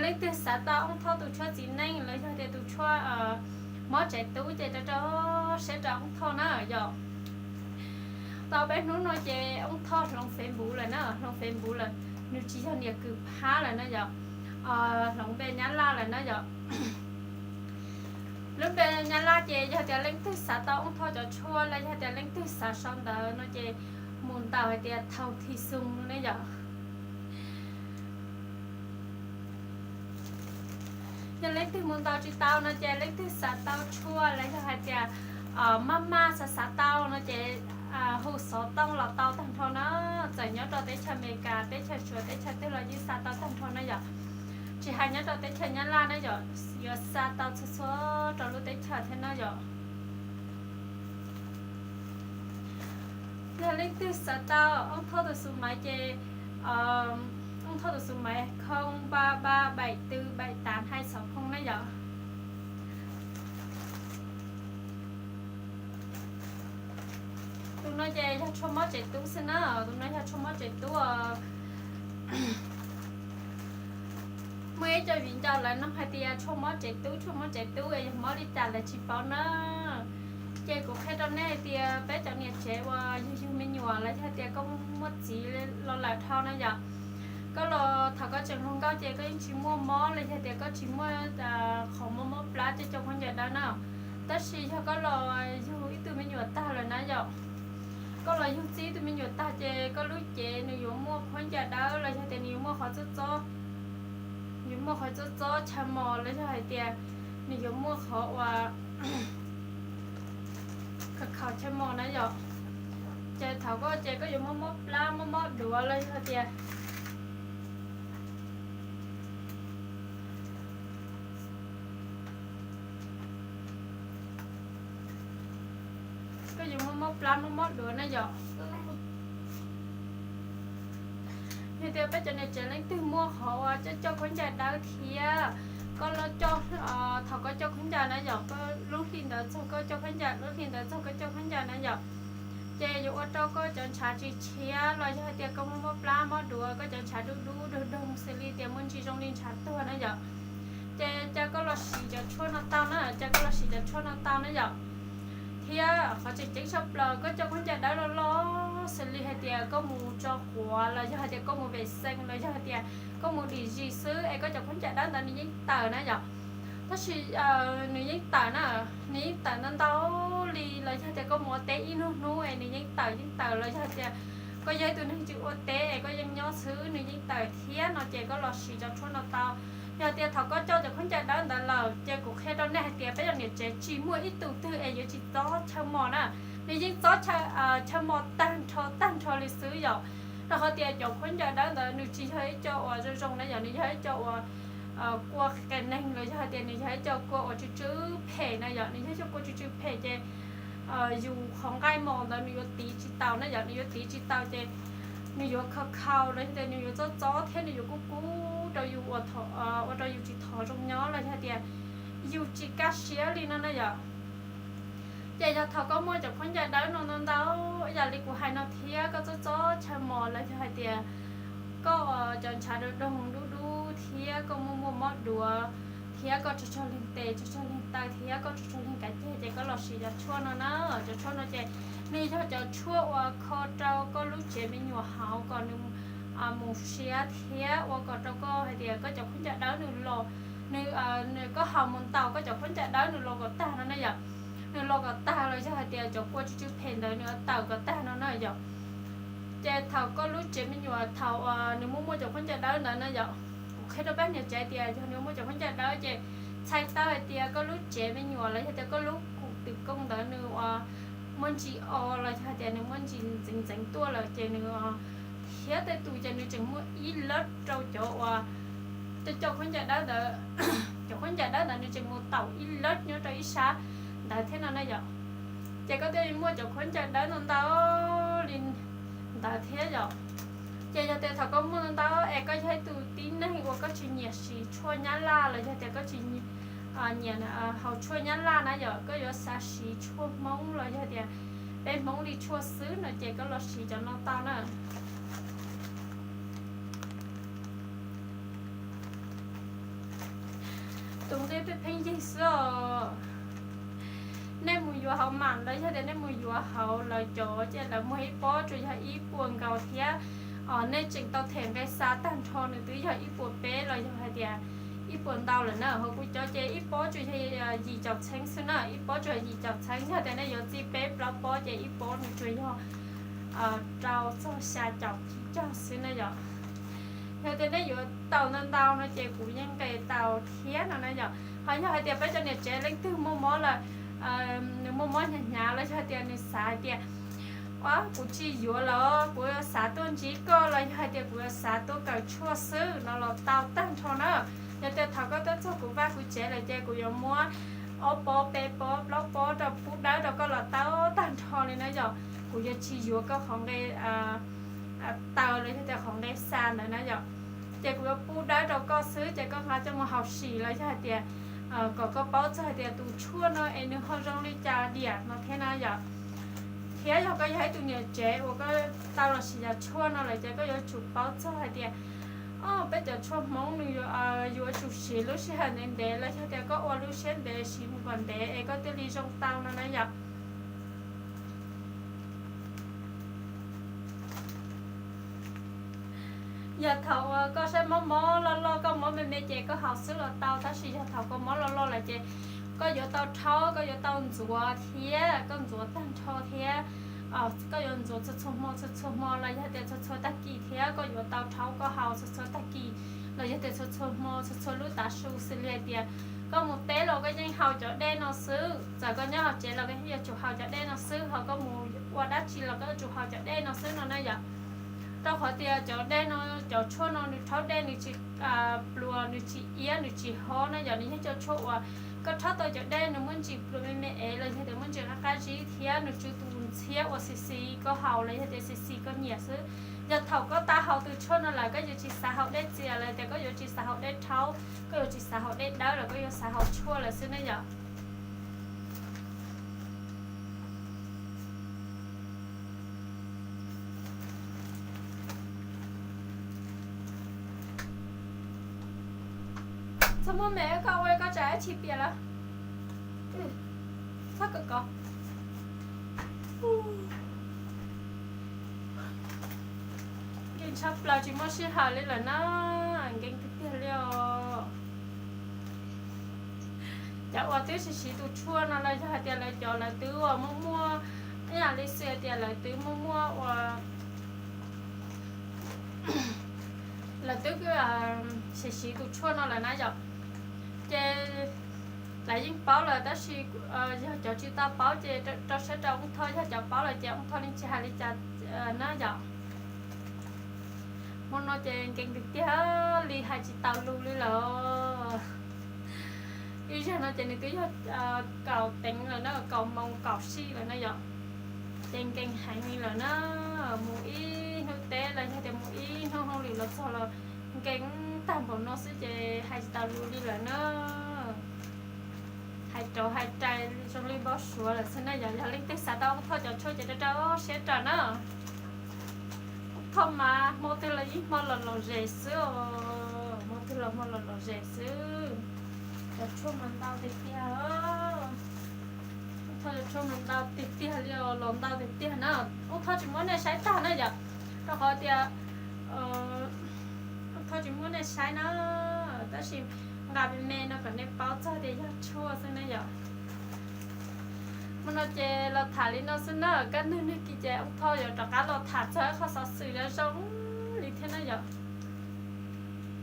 Leej twg xav tau Oob Thoj tus tshuaj txiv neej los yog tias tus tshuaj mob tsev tub ces rau rau siab rau Oob Thoj na yom. Tau peb hnub no ces Oob Thoj hloov Facebook lawm na, hloov Facebook lawm, nws tsis yog niam kws phab lawm na yom, hloov npe Nyab Laj lawm na yom. Lub npe Nyab Laj ces yog tias leej twg xav tau Oob Thoj cov tshuaj los yog tias leej twg xav sau ntawv no ces mus ntaus hais tias Thau Thi Xoo no ne yom. Yog leej twg mus ntaus tsis tau no ces leej twg xav tau tshuaj los yog hais tias maj maj xav xav tau no ces hu xov tooj los tau tag nrho na. Txawm nyob rau teb chaws Amelikas, teb chaws Suav, teb chaws twg los yeej xa tau tag nrho na yom. Tsis hais nyob rau teb chaws Nyab Laj na yom, yuav xa tau txhua txhua rau lub teb chaws thiab na yom. Yog leej twg xav tau Oob Thoj tus số máy ces Oob Thoj tus số máy không ba ba bảy bốn bảy tám hai sáu không na yom. Tus no ces yog tshuaj mob tsev tub xwb na, tus no yog tshuaj mob tsev tub. Muaj ib co viv ncaus lawv nug hais tias tshuaj mob tsev tub, tshuaj mob tsev tub es yog mob li cas lawv tsis paub na. Ces kuv qhia rau nej hais tias peb cov niam tsev uas yug yug me nyuam los yog tias koj muaj txiv los lawm dhau na yom, koj los thaum koj tseem hluas nkauj ces koj yeej tsis muaj mob los yog tias koj tsis muaj qhov mob mob plab coj coj khaub ncaws dawb na. Tab sis yog koj los yug ib tug me nyuam tag lawm na yom, koj los yug txij ib tug me nyuam tag ces koj lub cev nws yuav muaj khaub ncaws dawb los yog tias nws yuav muaj qhov txob txob, yuav muaj qhov txob txob chaw mos los yog hais tias nws yuav muaj qhov uas khaus khaus chaw mos na yom. Ces thaum koj ces koj yuav muaj mob plab mob mob duav los yog tias koj yuav muaj mob plab mob mob duav na yom. Yog tias peb cov niam tsev leej twg muaj qhov uas coj coj khaub ncaws dawb thiab koj los coj, thaum koj coj khaub ncaws na yom, koj lub hli ntawd txog koj coj khaub ncaws, lub hli ntawd txog koj coj khaub ncaws na yom, ces yuav ua rau koj cov ntshav tsis tshiab los yog hais tias koj muaj mob plab mob duav, koj cov ntshav dub dub doog doog xws li tias muaj ntsis zoo li ntshav tuag na yom. Ces cas koj los siv cov tshuaj no tau na, cas koj los siv cov tshuaj no tau na yom. Thiab qhov tseem ceeb tshaj plaws koj coj khaub ncaws dawb loj loj xws li hais tias koj mus tso quav los yog hais tias koj mus vem xees los yog hais tias koj mus dim zis xwb es koj cov khaub ncaws dawb ntawd nws yeej tawm na yom. Tab sis nws yeej tawm na, nws yeej tawm ntau ntau li los yog tias koj mus ua teb ib hnub hnub es nws yeej tawm yeej tawm los yog tias koj yog ib tug neeg tsis ua teb es koj yeej nyob xwb nws yeej tawm thiab no ces koj los siv cov tshuaj no tau. Yog tias thaum koj coj cov khaub ncaws dawb ntawd lawm ces kuv qhia rau nej hais tias peb cov niam tsev tsis muaj ib tug twg es yuav tsis txob chaw mos na, nws yeej txob chaw mos tag nrho tag nrho li xwb yom. Rau qhov tias cov khaub ncaws dawb ntawd nws tsis yog ib co uas zoo zoo na yom, nws yog ib co uas kua qias neeg los yog hais tias nws yog ib co kua uas tsw tsw phem na yom, nws yog ib co kua tsw tsw phem ces yus qhov nqaij mos ntawd nws yuav tiv tsis taus na yom, nws yuav tiv tsis taus ces nws yuav khaus khaus los yog tias nws yuav txob txob thiab nws yuav kub kub rau yus ua, ua rau yus tsis thov zoo nyob los yog tias yus tsis kaj siab li no na yom. Ces yog thaum koj muaj cov khaub ncaws dawb no ntau ntau ib yam li kuv hais no thiab koj txob txob chaw mos los yog hais tias koj cov ntshav doog doog dub dub thiab koj muaj muaj mob duav thiab koj tsog tsog leeg tes tsog tsog leeg taw thiab koj tsog tsog leeg kav ceg ces koj los siv cov tshuaj no na. Cov tshuaj no ces nws yog cov tshuaj uas kho rau koj lub tsev me nyuam hauv kom nws mus siab thiab ua kom rau koj hais tias koj cov khaub ncaws dawb nws los, nws, koj haus mus ntaus koj cov khaub ncaws dawb nws los kom tag no na yom. Nws los kom tag los yog hais tias cov kua tsw tsw phem ntawd nws tawm kom tag no na yom. Ces thaum koj lub tsev me nyuam thaum nws muaj muaj cov khaub ncaws dawb ntawd na yom, kuv qhia rau peb niam tsev tias yog nws muaj cov khaub ncaws dawb ces txhais tau hais tias koj lub tsev me nyuam los yog tias koj lub kum twm kooj ntawd nws muaj ntsis o los yog hais tias nws muaj ntsis ntxeev ntxeev tuaj lawm ces nws, thiab tej tus ces nws tseem muaj ib lab rau cov uas coj coj khaub ncaws dawb ntawd, cov khaub ncaws dawb ntawd nws tseem mus taum ib lab nyob rau ib sab ntawd thiab no na yom. Ces koj thiaj muaj cov khaub ncaws dawb ntau ntau li ntawd thiab yom. Ces yog tias thaum koj muaj ntau ntau es koj yog ib tug tib neeg uas koj tsis nyiam siv tshuaj nyab laj los yog tias koj tsis nyiam haus tshuaj nyab laj na yom, koj yuav xav siv tshuaj hmoob los yog tias peb hmoob li tshuaj xwb no ces koj los siv cov no tau na. Tus nqi pheej pheej yig xwb os. Nej mus yuav hauv mam los yog tias nej mus yuav hauv lawv cov ces lawv muag ib pob tsuas yog ib puas nkaus thiab. Nej tseem tau them nqe xa tag nrho nws twb yog ib puas peb los yog hais tias ib puas ntau lawm na. Hauv kuv cov ces ib pob tsuas yog yim caum txheeb xwb na, ib pob tsuas yog yim caum txheeb. Yog tias nej yuav txij peb plaub pob ces ib pob nws tsuas yog rau txog xya caum tsib caug xwb na yom. Yog tias nej yuav tau ntau ntau no ces kuv yeej nqes tau thiab no na yom. Ho yog hais tias peb cov niam tsev leej twg muaj mob lawm, nws muaj mob hnyav hnyav los yog hais tias nws xav hais tias, ua kuv tsis yuav lawm, kuv xav tuaj ntsib koj los yog hais tias kuv xav tuaj kawm tshuaj xwb no los tau tag nrho na. Yog tias thaum koj tuaj txog kuv vaj kuv tsev lawm ces kuv yuav muab ob pob peb pob plaub pob rau pub dawb rau koj los tau tag nrho li na yom. Kuv yuav tsis yuav koj qhov nqe taw los yog tias qhov nqe xa ntawd na yom. Ces kuv yuav pub dawb rau koj xwb ces koj nqa coj mus haus sim los yog hais tias kom koj paub txog hais tias tus tshuaj no es nws ho zoo li cas diam no thiab na yom. Thiab yog koj yog ib tug niam tsev uas koj tau los sim yam tshuaj no lawm ces koj yuav tsum paub txog hais tias, o, peb cov tshuaj Hmoob nws yuav tsum siv lub sij hawm ntev ntev los yog tias koj ua lub siab ntev siv mus kom ntev es koj thiaj li zoo tau no na yom. Yog thaum uas koj saib mob mob loj loj koj mob me me ces koj haus xwb los tau, tab sis yog thaum koj mob loj loj lawm ces koj yuav tau rhaub, koj yuav tau ntxuav thiab koj ntxuav tag nrho thiab. Koj yuav ntxuav txhua txhua hmo txhua txhua hmo los yog tias txhua txhua tag kis thiab koj yuav tau rhaub koj haus txhua txhua tag kis los yog tias txhua txhua hmo txhua txhua lub tav su xws li hais tias koj mus teb los koj yeej haus cov dej no xwb, txawm koj nyob hauv tsev los koj yeej yuav tsum haus cov dej no xwb, ho koj mus ua dab tsi los koj yuav tsum haus cov dej no xwb no na yom. Rau qhov tias cov dej no, cov tshuaj no nws rhaub dej nws tsis pluas, nws tsis iab, nws tsis hob na yom. Nws yog cov tshuaj uas koj rhaub tau cov dej nws muaj ntsis pluas me me es los yog tias muaj ntsis qab qab zib thiab nws tsw tus ntxhiab uas xis xis koj haus los yog tias xis xis koj nyiam xwb. Yog thaum koj tau haus tus tshuaj no lawm koj yuav tsis xav haus dej txias lawm tias koj yuav tsis xav haus dej rhaub, koj yuav tsis xav haus dej dawb lawm, koj yuav xav haus tshuaj lawm xwb ne yom. Txhob muab me koj ua koj tsam ib tsis piam lawm. Txhob kov kov. Nkees tshaj plaws tsis muaj sij hawm li lawm na, nkees tiag tiag li os. Cov uas twb siv siv tus tshuaj no los yog hais tias lawv cov lawv twb uas muaj muaj, ib yam li xwb hais tias lawv twb muaj muaj uas lawv twb siv siv tus tshuaj no lawm na yom, ces lawv yeej paub lawm tab sis yog cov tsis tau paub ces rau siab rau Oob Thoj, yog cov paub lawm ces Oob Thoj yeej tsis hais li cas na yom. Hmo no ces nkees tiag tiag li hais tsis tau lus li lawm. Ib zaug no ces nws twb yog kaum teev lawm na, kaum moos kaum sij lawm na yom. Ces nkees heev li lawm na, mus ib hnub teb los yog tias mus ib hnub hauj lwm los txog los nkees tag npaum no xwb ces hais tsis tau lus li lawm na. Hais rauv hais rais zoo li npau suav lawm xwb na yom. Yog leej twg xav tau Oob Thoj cov tshuaj ces rau rau siab rau na. Oob Thoj mas hmo twg los yeej hmo los lom zem xwb os, hmo twg los hmo los lom zem xwb. Cov tshuaj mas ntau tiag tiag, Oob Thoj cov tshuaj mas ntau tiag tiag li os, los ntau tiag tiag na. Oob Thoj tsis muab nej saib tag na yom, rau qhov tias Oob Thoj tsis muab nej saib na, tab sis nqa me me no kom nej paub txog tias yog tshuaj xwb na yom. Hmo no ces los tham li no xwb na, kaj ntug nag kis ces Oob Thoj yuav rov qab los tham txog qhov xov xwm zoo zoo li thiab na yom.